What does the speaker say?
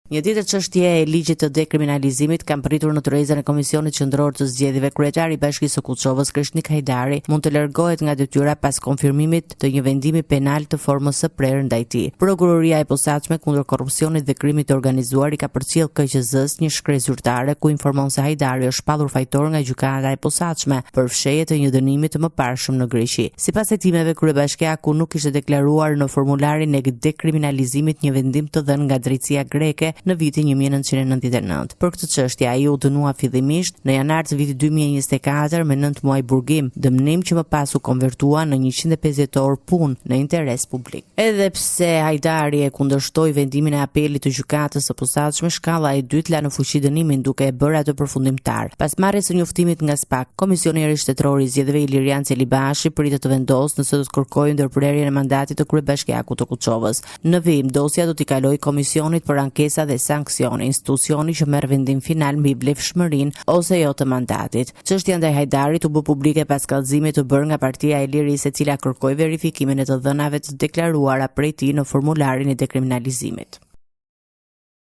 Një tjetër çështje e ligjit të dekriminalizimit ka mbërritur në tryezën e Komisionit Qendror të Zgjedhjeve. Kryetari i Bashkisë së Kuçovës, Kreshnik Hajdari, mund të largohet nga detyra pas konfirmimit të një vendimi penal të formës së prerë ndaj tij. Prokuroria e Posaçme kundër Korrupsionit dhe Krimit të Organizuar i ka përcjellë KQZ-së një shkresë zyrtare ku informon se Hajdari është shpallur fajtor nga Gjykata e Posaçme për fshehje të një dënimi të mëparshëm në Greqi. Sipas hetimeve, kryebashkiaku nuk kishte deklaruar në formularin e dekriminalizimit një vendim të dhënë nga drejtësia greke në vitin 1999. Për këtë çështje ai u dënua fillimisht në janar të vitit 2024 me 9 muaj burgim, dënim që më pas u konvertua në 150 orë punë në interes publik. Edhe pse Hajdari e kundërshtoi vendimin e apelit të gjykatës së posaçme, shkalla e dytë la në fuqi dënimin duke e bërë atë përfundimtar. Pas marrjes së njoftimit nga SPAK, Komisioneri Shtetëror i Zgjedhjeve Ilirian Celibashi pritet të vendosë nëse do të kërkojë ndërprerjen e mandatit të kryebashkiakut të Kuçovës. Në vijim, dosja do t'i kalojë Komisionit për Ankesa dhe Sanksione, institucioni që merr vendim final mbi vlefshmërinë ose jo të mandatit. Çështja ndaj Hajdarit u bë publike pas kallëzimit të bërë nga Partia e Lirisë, e cila kërkoi verifikimin e të dhënave të deklaruara prej tij në formularin e dekriminalizimit.